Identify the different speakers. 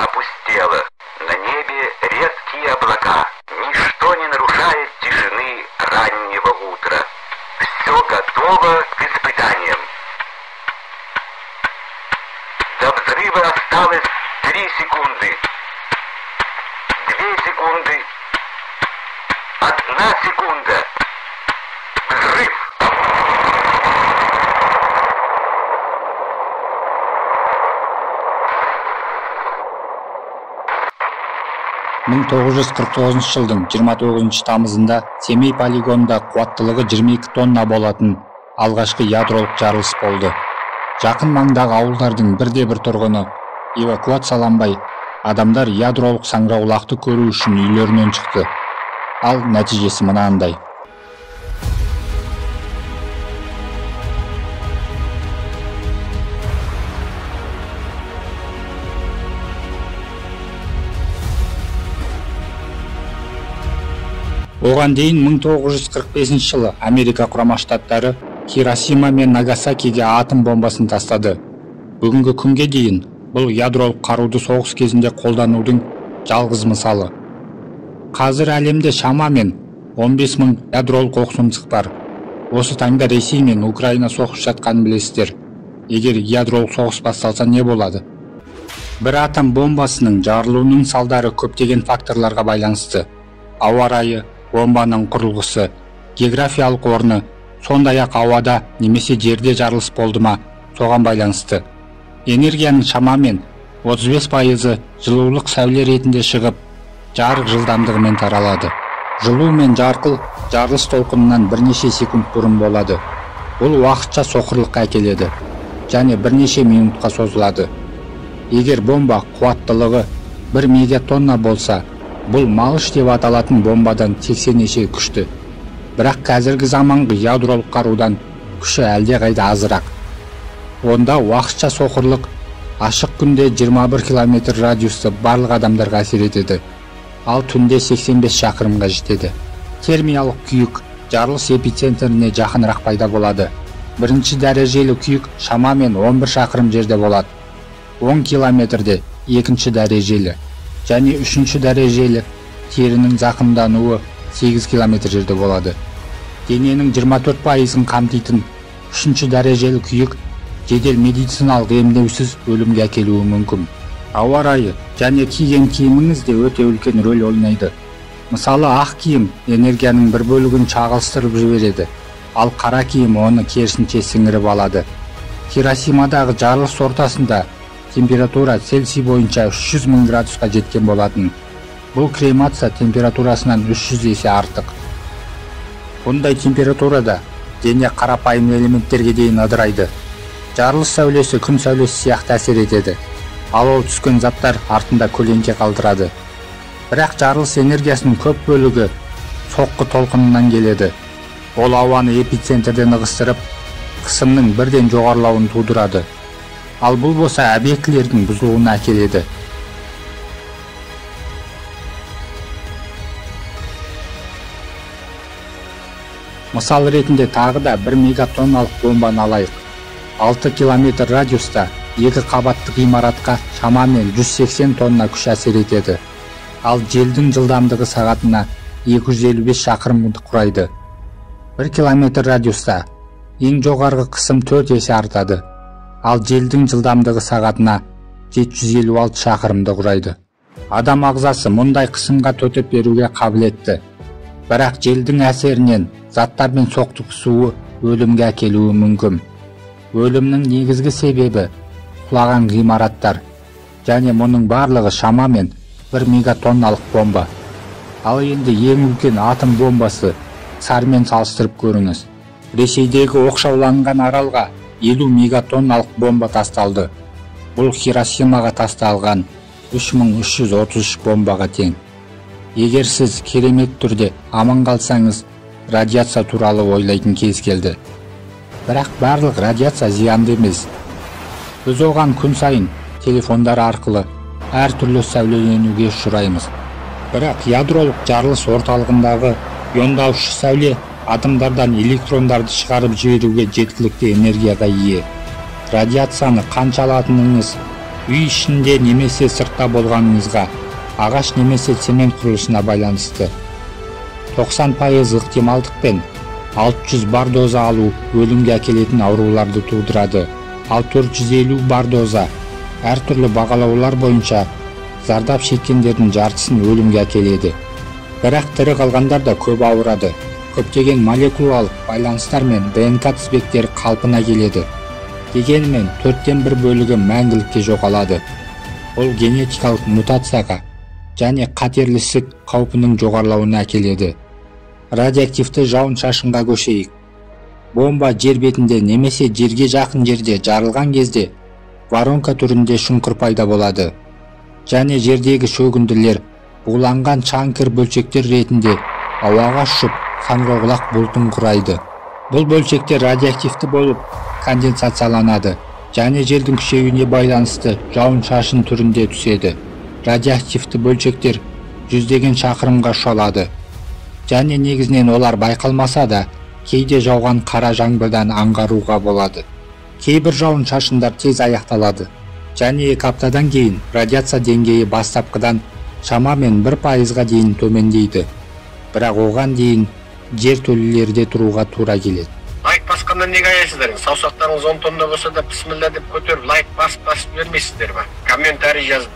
Speaker 1: опустела. На небе редкие облака. Ничто не нарушает тишины раннего утра. Все готово к испытаниям. До взрыва осталось 3 секунды. 2 секунды. 1 секунда. Взрыв!
Speaker 2: 1949 жылдың 29 тамызында Семей полигонында қуаттылығы 22 тонна болатын алғашқы ядролық жарылыс болды. Жақын маңдағы ауылдардың бірде-бір тұрғыны эвакуацияланбай, адамдар ядролық саңырауқұлақты көру үшін үйлерінен шықты. Ал нәтижесі мынандай. Оған дейін 1945 жылы Америка Құрама Штаттары Хиросима мен Нагасакиге атом бомбасын тастады. Бүгінгі күнге дейін бұл ядролық қаруды соғыс кезінде қолданудың жалғыз мысалы. Қазір әлемде шамамен 15 мың ядролық оқсумсық бар. Осы таңда Ресей мен Украина соғысып жатқанын білесіздер. Егер ядролық соғыс басталса не болады? Бір атом бомбасының жарылуының салдары көптеген факторларға байланысты. Ауа райы, бомбаның құрылғысы, географиялық орны, сондай-ақ ауада немесе жерде жарылыс болды ма, соған байланысты. Энергияның шамамен 35% жылулық сәуле ретінде шығып, жарық жылдамдығымен таралады. Жылу мен жарқыл жарылыс толқынынан бірнеше секунд бұрын болады. Бұл уақытша соқырлыққа әкеледі және бірнеше минутқа созылады. Егер бомба қуаттылығы 1 мегатонна болса, бұл Малыш деп аталатын бомбадан 80 есе күшті. Бірақ қазіргі заманғы ядролық қарудан күші әлдеқайда азырақ. Онда уақытша соқырлық ашық күнде 21 километр радиусты барлық адамдарға әсер етеді, ал түнде 85 шақырымға жетеді. Термиялық күйік жарылыс эпицентріне жақынырақ пайда болады. Бірінші дәрежелі күйік шамамен 11 шақырым жерде болады. 10 километрде екінші дәрежелі және үшінші дәрежелі терінің зақымдануы 8 километр жерде болады. Дененің 24%-ын қамтитын үшінші дәрежелі күйік жедел медициналық емдеусіз өлімге әкелуі мүмкін. Ауа райы және киген киіміңіз де өте үлкен рөл ойнайды. Мысалы, ақ киім энергияның бір бөлігін шағылыстырып жібереді, ал қара киім оны керісінше сіңіріп алады. Хиросимадағы жарылыс ортасында температура Цельсий бойынша 300 мың градусқа жеткен болатын. Бұл кремация температурасынан 300 есе артық. Бұндай температурада дене қарапайым элементтерге дейін ыдырайды. Жарылыс сәулесі күн сәулесі сияқты әсер етеді, ал ол түскен заттар артында көлеңке қалдырады. Бірақ жарылыс энергиясының көп бөлігі соққы толқынынан келеді. Ол ауаны эпицентрден ығыстырып, қысымның бірден жоғарылауын тудырады. Ал бұл болса объектілердің бұзылуына әкеледі. Мысал ретінде тағы да 1 мегатонналық бомбаны алайық. 6 километр радиуста екі қабатты ғимаратқа шамамен 180 тонна күш әсер етеді. Ал желдің жылдамдығы сағатына 255 шақырымды құрайды. 1 километр радиуста ең жоғарғы қысым 4 есе артады. Ал желдің жылдамдығы сағатына 756 шақырымды құрайды. Адам ағзасы мұндай қысымға төтеп беруге қабілетті. Бірақ желдің әсерінен заттармен соқтығысуы өлімге әкелуі мүмкін. Өлімнің негізгі себебі құлаған ғимараттар және мұның барлығы шамамен 1 мегатонналық бомба. Ал енді ең үлкен атом бомбасы Сармен салыстырып көріңіз. Ресейдегі оқшауланған аралға 50 мегатонналық бомба тасталды. Бұл Хиросимаға тасталған 3333 бомбаға тең. Егер сіз керемет түрде аман қалсаңыз, радиация туралы ойлайтын кез келді. Бірақ барлық радиация зиянды емес. Біз оған күн сайын телефондар арқылы әртүрлі сәулеленуге ұшыраймыз. Бірақ ядролық жарылыс орталығындағы иондаушы сәуле атомдардан электрондарды шығарып жіберуге жеткілікті энергияға ие. Радиацияны қанша алатыныңыз Үй ішінде немесе сыртта болғаныңызға, ағаш немесе цемент құрылысына байланысты. 90% ықтималдықпен 600 бар доза алу өлімге әкелетін ауруларды тудырады. Ал 450 бар доза әртүрлі бағалаулар бойынша зардап шеккендердің жартысын өлімге әкеледі. Бірақ тірі қалғандар да көп ауырады. Көптеген молекулалық байланыстар мен ДНК тізбектері қалпына келеді. Дегенмен 1/4 бөлігі мәңгілікке жоғалады. Бұл генетикалық мутацияға және қатерлі ісік қаупінің жоғарылауына әкеледі. Радиоактивті жауын-шашынға көшейік. Бомба жер бетінде немесе жерге жақын жерде жарылған кезде воронка түрінде шұңқыр пайда болады. Және жердегі шөгінділер буланған шаңкір бөлшектер ретінде ауаға ұшып, саңырауқұлақ бұлтын құрайды. Бұл бөлшектер радиоактивті болып конденсацияланады және желдің күшеюіне байланысты жауын-шашын түрінде түседі. Радиоактивті бөлшектер жүздеген шақырымға ұша алады. Және негізінен олар байқалмаса да, кейде жауған қара жаңбырдан аңғаруға болады. Кейбір жауын-шашындар тез аяқталады. Және 2 аптадан кейін радиация деңгейі бастапқыдан шамамен 1%-ға дейін төмендейді. Бірақ оған дейін жер төлелерде тұруға тура келеді.
Speaker 3: Лайк басқаннан неге аяйсыздар? Саусақтарыңыз 10 тонна болса да бісміллә деп көтеріп лайк басып бермейсіздер ма? Комментарий жазып,